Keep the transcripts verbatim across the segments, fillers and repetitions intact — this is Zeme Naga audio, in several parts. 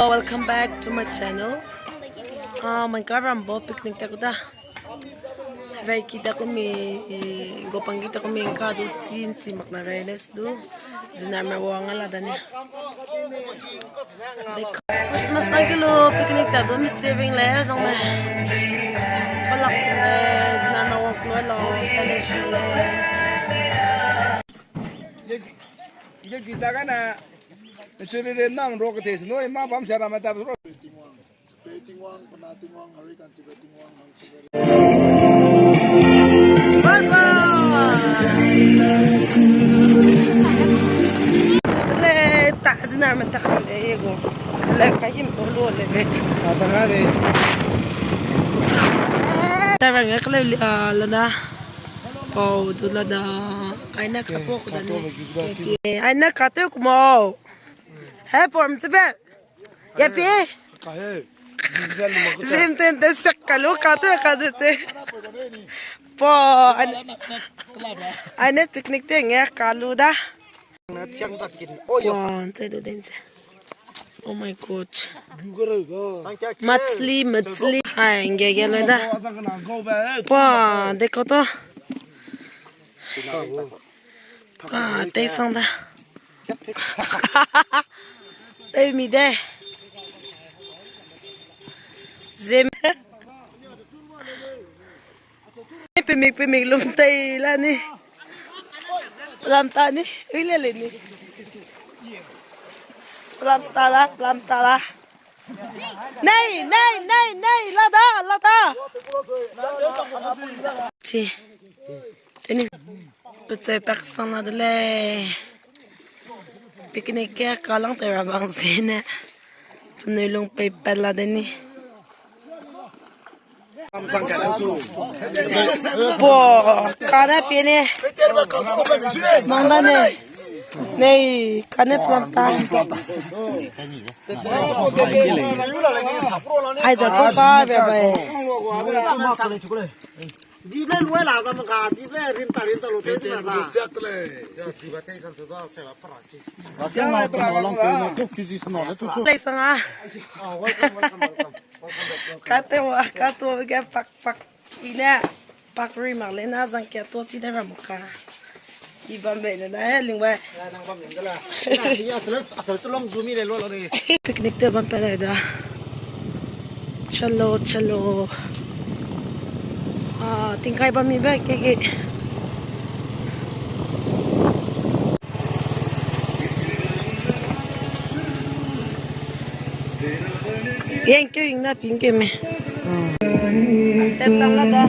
Welcome back to my channel. Ah, man ka rambo picnic ta ku da. Rai ki ta ku mi, i, Gopangki ta ku mi ka du chin chi mak na rai les du. Zinar me wang ala da ni. Christmas tang kilo picnic ta du mi saving le zong me. Palak sing le, zinar me wang klo lo, ta le sing le. Ye ki-, ye kita ka na. Churi re nang ro kete sino, ma bam sera ma ta ro. Bye bye. Le ta zinar me ta le go. Le ka him to lo le be. Ka sa ka be. Ta bang ka le, ah, la da. Pau du la da. Aina ka to ku da ni. Aina ka to ku mo. He, pom chebe. Ya pi. Zim ten te sek kalu ka te ka ze che. Po, an-, ane picnic te nge kalu da. Po, nche du den che. Oh my God. Machli, machli. Hai, nge ge lo da. Po, dekho to. Ah, tei sang da. Tei mi de. Zem. Pemik, pemik lum tei la ni. Pelam ta ni. Ui le le ni. Pelam ta la, pelam ta la. Nei, nei, nei, nei, la da, la da. Chi. Teni pechai pak sang la de lei. Picnic ke kalang te ra bang si ne. Penui lung pei pat la de ni. Po, ka da pie ne. Mang da ne. Nei, ka ne pelam ta. Ai, za ko ka be bai. Dible lua la ga ma ga, dible rin ta, rin ta lu te di la. Lei sang a. Ka te wa, ka to ge pak, pak. I ne, pak ri mak le na zang kia to chi de ra mo ka. I bam bei ne na, eh, ling bai. Picnic te bam pe lai da. Chalo, chalo. Ah, tingkai bam mi ba ke ke. Yang ke ing na ping ke me. Te chang la da.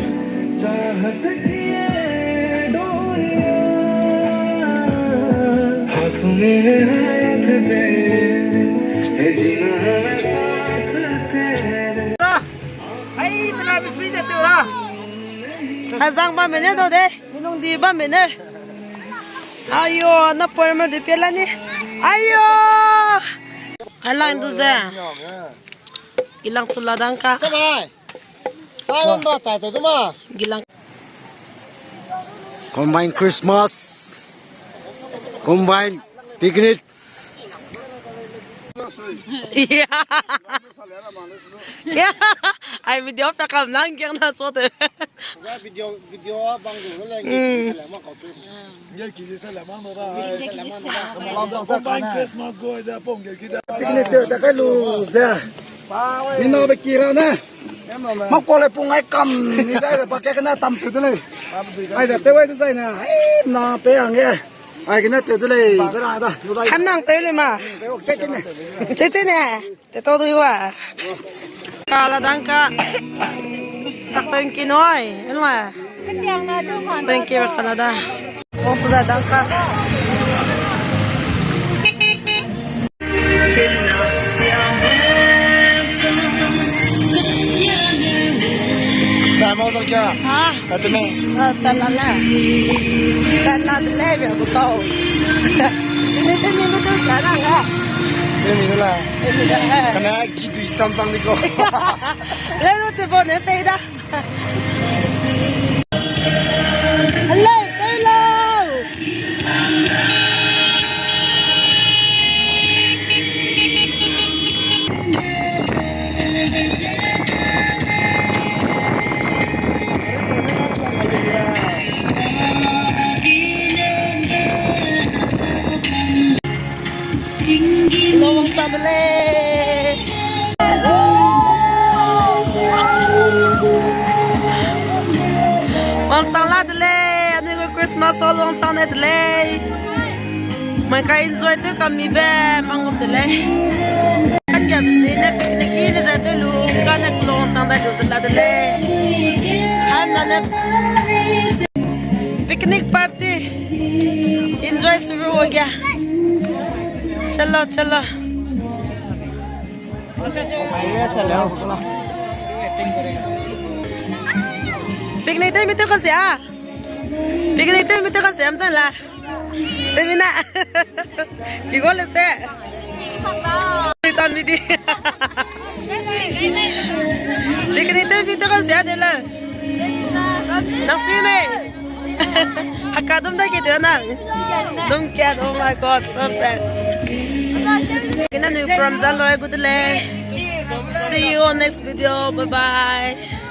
Azang ba mene do de, milung di ba mene. Ayo, na por ma de pela ni. Ayo. Alang du ze. Gilang chula dang ka. Sabai. Tawang ba chai ta du ma. Gilang. Combine Christmas. Combine picnic. Yeah. Yeah. Ai video pe kam nang kiang na so te. Video, video bang du le. Mm. Combine Christmas go ze pong ge ki ze. Picnic te ta kai lu ze. Mina be ki ra ne. Ma ko le pung ai kam ni dai le ba ke na tam tu de le. Ai da te wai de zai na. Ai na pe ang ge. Ai ge na te de le. Be ra da. Lu dai. Ham nang pe le ma. Te te ne. Te te ne. Te to du wa. Ka la dang ka. Tak pen ki noi. Enwa. Pen ki ba ka la da. Wang su da dang ka. Ba mo zong kia. Ha? Ba te me. Ah, ba la la. Ba la de le be ko to. Ni te mi mo te sa na ga. Te mi la. Te mi la. Kana ki tu cham cham ni ko. Le lo te bo ne te da. Hello, hello. Lo wangchang de lei. Wangchang la de lei. Anui gu Christmas hall wangchang ne de lei. Mai ka enjoy tew kamibe mangum de lei. Kan ge be zene picnic i ne ze tew lu, kane kulo wangchang dai lu ze la de lei. Han na ne picnic party enjoy शुरू हो गया। चलो, चलो। Picnic tew mi tew ka sia. Picnic tew mi tew ka sia, mchang la. Tew mi na. Ki go le se. Tew mi di. Picnic tew mi tew ka sia de la. Nang si me. Haka dum da ki de na. Dum kia, oh my God, so sad. Kina nu program za lo e gu de lei. See you on next video. Bye bye.